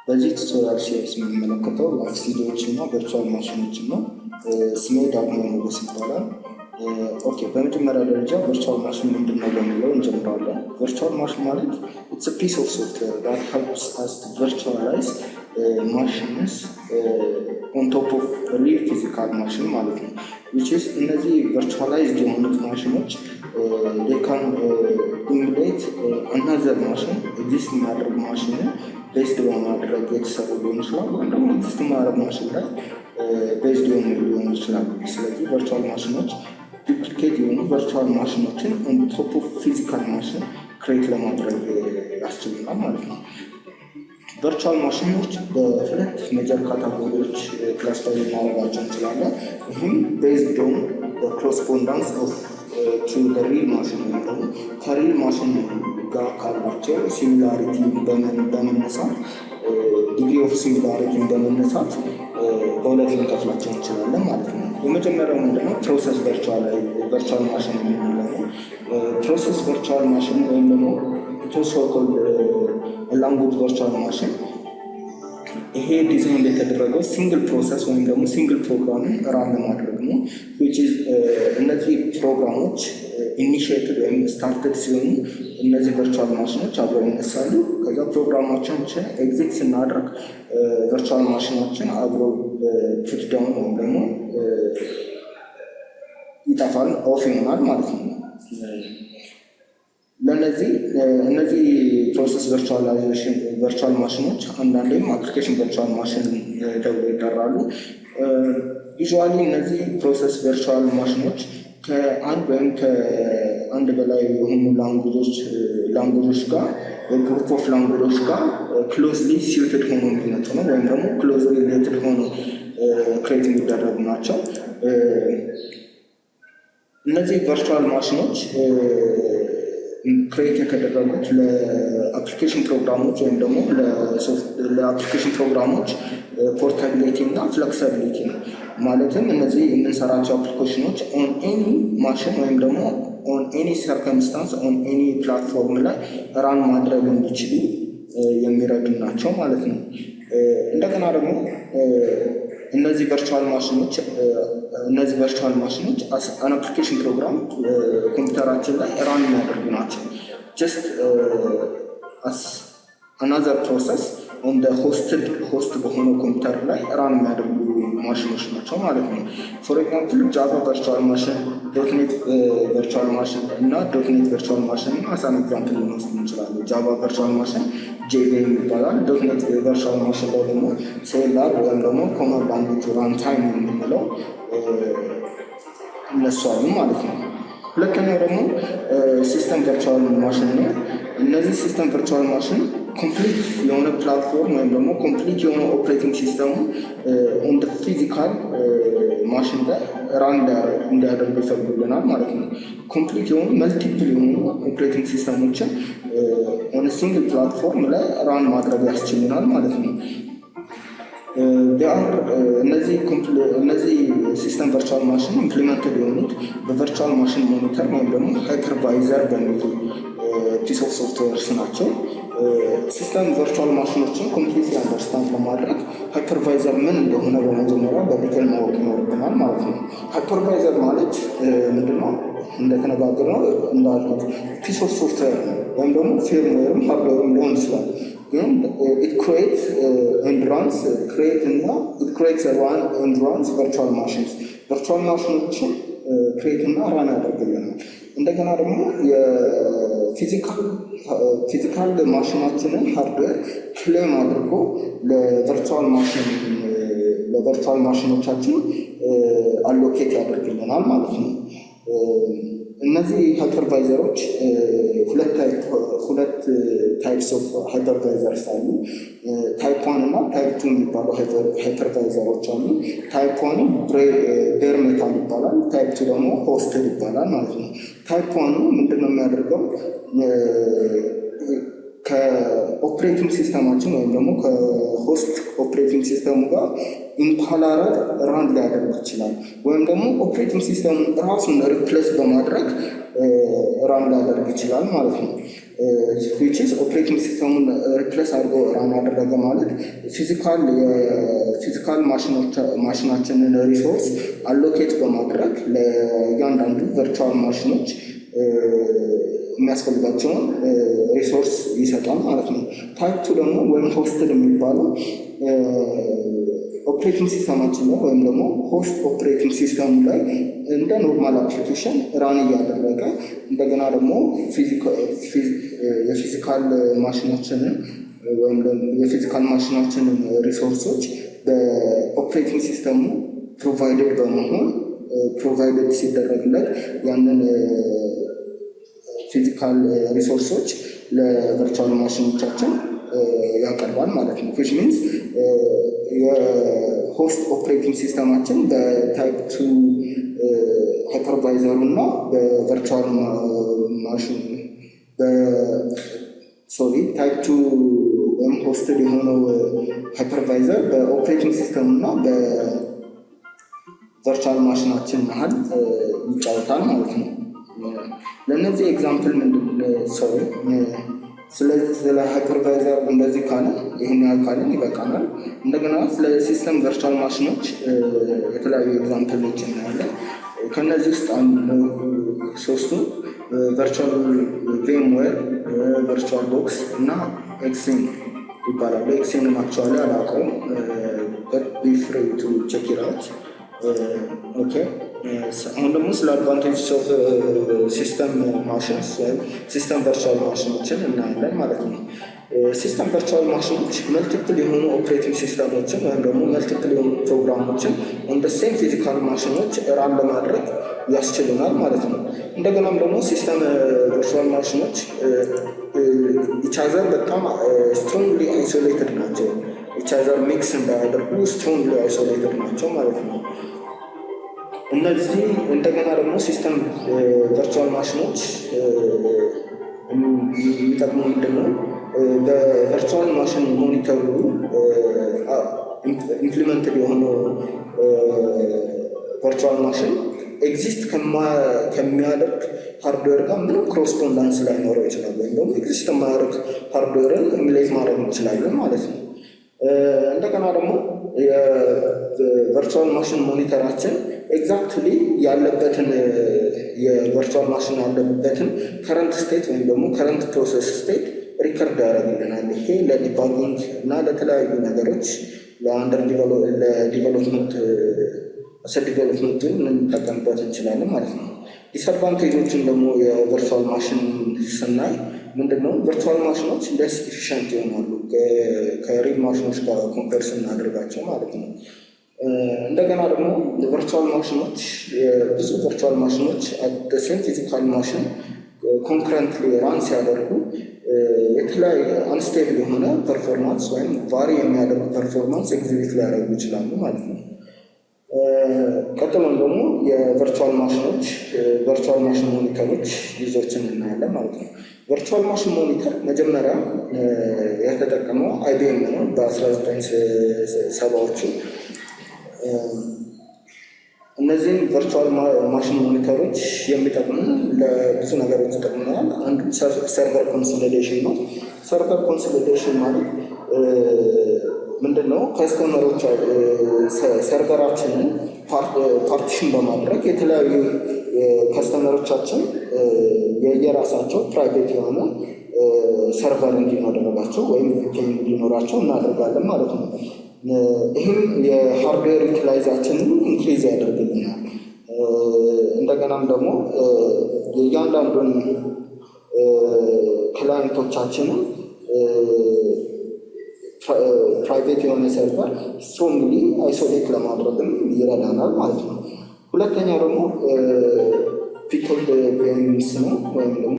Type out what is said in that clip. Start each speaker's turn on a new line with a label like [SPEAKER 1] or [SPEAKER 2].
[SPEAKER 1] በዚህ tutorial series የምንመለከተው live CD ዎች እና virtual machine ኖችን ነው። ስሜ ዳግማዊ ሞገስ ይባላል። Okay፣ በመጀመሪያ ደረጃ virtual machine ምንድን ነው በሚለው እንጀምራለን። Virtual machine ማለት it's piece of software that helps us to virtualize machines on top of real physical machine ማለት ነው። Which is እነዚህ virtualized የሆኑት ማሽኖች can emulate another machine፣ exist የሚያደርግ ማሽንን based በማድረግ የተሰሩ ሊሆን ይችላል፣ ወይም ደግሞ exist የሚያደርግ ማሽን ላይ based የሆኑ ሊሆኑ ይችላሉ። ስለዚህ virtual machine ኖች duplicate የሆኑ virtual machine ኖችን on top of physical machine create ለማድረግ ያስችሉናል ማለት ነው። Virtual machine ኖች በሁለት major category ዎች classify ልናደርጋቸው እንችላለን። ይህም based on correspondence of to real machine ወይም ደግሞ ከ real machine ጋር ካላቸው similarity በመነሳት፣ degree of similarity በመነሳት በሁለት ልንከፍላቸው እንችላለን ማለት ነው። የመጀመሪያው ምንድነው? Process virtual machine የምንለው ነው። Process virtual machine ወይም ደግሞ so called language virtual machine፣ ይሄ ዲዛይን የተደረገው single process ወይም ደግሞ single program ን run ለማድረግ ነው። እነዚህ ፕሮግራሞች initiated ወይም started ሲሆኑ እነዚህ virtual machine ኖች አብረው ይነሳሉ። ከዛ ፕሮግራማችን exit ስናደርግ virtual machine ናችን አብረው put down ወይም ደግሞ ይጠፋል፣ off ይሆናል ማለት ነው። ለእነዚህ እነዚህ process virtualization virtual machine ኖች አንዳንዴም application virtual machine ተብሎ ይጠራሉ። Usually እነዚህ process virtual machine ኖች ከአንድ ወይም ከአንድ በላይ የሆኑ language ኦች ጋር፣ group of language ኦች ጋር closely suited ሆኖ የሚመጡ ነው ወይም ደግሞ closely related ሆኖ create የሚደረጉ ናቸው። እነዚህ virtual machine ኖች create የተደረጉት ለ application ፕሮግራሞች ወይም ደግሞ ለ application ፕሮግራሞች portability እና flexibility ነው። ማለትም እነዚህ የምንሰራቸው application ኖች on any machine ወይም ደግሞ on any circumstance, on any platform ላይ run ማድረግ እንዲችሉ የሚረዱ ናቸው ማለት ነው። እንደገና ደግሞ እነዚህ virtual machine ኖች an application program ኮምፒውተራችን ላይ run የሚያደርጉ ናቸው። Just as another process on hosted host በሆነው ኮምፒውተር ላይ run የሚያደርጉ ማሽኖች ናቸው ማለት ነው። For example, Java virtual machine፣ .NET virtual machine እና .NET virtual machine as an example ልንወስድ እንችላለን። Java virtual machine JVM ይባላል። .NET virtual machine ላይ ደግሞ CLR ወይም ደግሞ Common Language Runtime የምንለው እነሱ አሉ ማለት ነው። ሁለተኛው ደግሞ system virtual machine ነው። እነዚህ system virtual machine complete የሆነ platform ወይም ደግሞ complete የሆነ operating system ኡ on physical machine ላይ run እንዲያደርጉ ይፈቅዱልናል ማለት ነው። Complete የሆኑ multiple የሆኑ operating system ኦችን on single platform ላይ run ማድረግ ያስችሉናል ማለት ነው። እነዚህ system virtual machine implemented የሆኑት በ virtual machine monitor ወይም ደግሞ hypervisor በሚሉ piece of softwares ናቸው። System virtual machine ኖችን completely understand ለማድረግ hypervisor ምን እንደሆነ በመጀመሪያ በ detail ማወቅ ይኖርብናል ማለት ነው። Hypervisor ማለት ምንድነው? እንደተነጋገርነው፣ እንዳልኩት piece of software ነው ወይም ደግሞ firmware ም hardware ም ሊሆን ይችላል። ግን it creates and runs create እና it creates run and runs virtual machines፣ virtual machine ኖችን create እና run ያደርግልናል። እንደገና ደግሞ የ physical machine ናችንን hardware claim አድርጎ ለ virtual machine ኖቻችን allocate ያደርግልናል ማለት ነው። እነዚህ hypervisor ኦች ሁለት types of hypervisors አሉ። Type 1 እና type 2 የሚባሉ hypervisor ኦች አሉ። Type 1 ኑ bare metal ይባላል። Type 2 ደግሞ hosted ይባላል ማለት ነው። Type 1 ኑ ምንድን ነው የሚያደርገው? ከ operating system ኣችን ወይም ደግሞ ከ host operating system ኡ ጋር in parallel run ሊያደርግ ይችላል። ወይም ደግሞ operating system ኡን ራሱን replace በማድረግ run ሊያደርግ ይችላል ማለት ነው። Which is operating system ኡን replace አድርጎ run አደረገ ማለት የ physical machine ኣችንን resource allocate በማድረግ ለእያንዳንዱ virtual machine ኖች የሚያስፈልጋቸውን resource ይሰጣል ማለት ነው። Type two ደግሞ ወይም hosted የሚባለው operating system ኣችን ላይ ወይም ደግሞ host operating system ኡ ላይ እንደ normal application run እያደረገ እንደገና ደግሞ የ physical machine ኣችንን ወይም የ physical machine ኣችንን resource ኦች በ operating system ኡ provided በመሆን provided ሲደረግለት ያንን physical resource ኦች ለ virtual machine ኖቻችን ያቀርባል ማለት ነው። Which means የ host operating system ኣችን በ type two hypervisor ኡ እና በ virtual machine, sorry, type two ወይም hosted የሆነው hypervisor በ operating system እና በ virtual machine ኣችን መሀል ይጫወታል ማለት ነው። ለእነዚህ example ምንድን, sorry, ስለዚህ ስለ hypervisor እንደዚህ ካለ ይህን ያህል ካለን ይበቃናል። እንደገና ስለ system virtual machine ኖች የተለያዩ example ኦች እናያለን። ከእነዚህ ውስጥ ሶስቱ virtual VMware፣ VirtualBox እና Xen ይባላሉ። Xen ን actually አላውቀውም፣ be free to check it out። Okay, አሁን ደግሞ ስለ advantage of system machines ወይም system virtual machine ኖችን እናያለን ማለት ነው። System virtual machine ኖች multiple የሆኑ operating system ኦችን ወይም ደግሞ multiple የሆኑ ፕሮግራሞችን on same physical machine ኖች run ለማድረግ ያስችሉናል ማለት ነው። እንደገናም ደግሞ system virtual machine ኖች each other በጣም strongly isolated ናቸው። Each other mix እንዳያደርጉ strongly isolated ናቸው ማለት ነው። እነዚህ እንደገና ደግሞ system virtual machine ኖች የሚጠቅሙ ምንድን ነው? በ virtual machine monitor ኡ implemented የሆነው virtual machine exist ከሚያደርግ hardware ጋር ምንም correspondence ላይኖረው ይችላል፣ ወይም ደግሞ exist የማያደርግ hardware ን emulate ማድረግ እንችላለን ማለት ነው። እንደገና ደግሞ የ virtual machine monitor ኣችን exactly ያለበትን የ virtual machine ያለበትን current state ወይም ደግሞ current process state record ያደርግልናል። ይሄ ለ debugging እና ለተለያዩ ነገሮች ለ under ለ development development ኡን ልንጠቀምበት እንችላለን ማለት ነው። Disadvantage ኦችን ደግሞ የ virtual machine ስናይ ምንድነው? Virtual machine ኖች less efficient ይሆናሉ ከ real machine ኖች ጋር compare ስናደርጋቸው ማለት ነው። እንደገና ደግሞ virtual machine ኖች ብዙ virtual machine ኖች same physical machine concurrently run ሲያደርጉ የተለያየ unstable የሆነ performance ወይም vary የሚያደርጉ performance exhibit ሊያደርጉ ይችላሉ ማለት ነው። ቀጥሎም ደግሞ የ virtual machine ኖች virtual machine monitor ኦች use ኦችን እናያለን ማለት ነው። Virtual machine monitor መጀመሪያ የተጠቀመው IBM ነው በ1970ዎቹ። እነዚህን virtual machine monitor ኦች የሚጠቅሙ ለብዙ ነገሮች ይጠቅመናል። አንዱ server consolidation ነው። Server consolidation ማለት ምንድን ነው? Customer ኦች server ኣችንን partition በማድረግ የተለያዩ customer ኦቻችን የየራሳቸው private የሆነ server እንዲኖራቸው ወይም VPN እንዲኖራቸው እናደርጋለን ማለት ነው። ይህም የ hardware utilization ኣችንን increase ያደርግልናል። እንደገናም ደግሞ የእያንዳንዱን client ኦቻችንን private የሆነ server strongly isolate ለማድረግም ይረዳናል ማለት ነው። ሁለተኛው ደግሞ pickled VMs ነው ወይም ደግሞ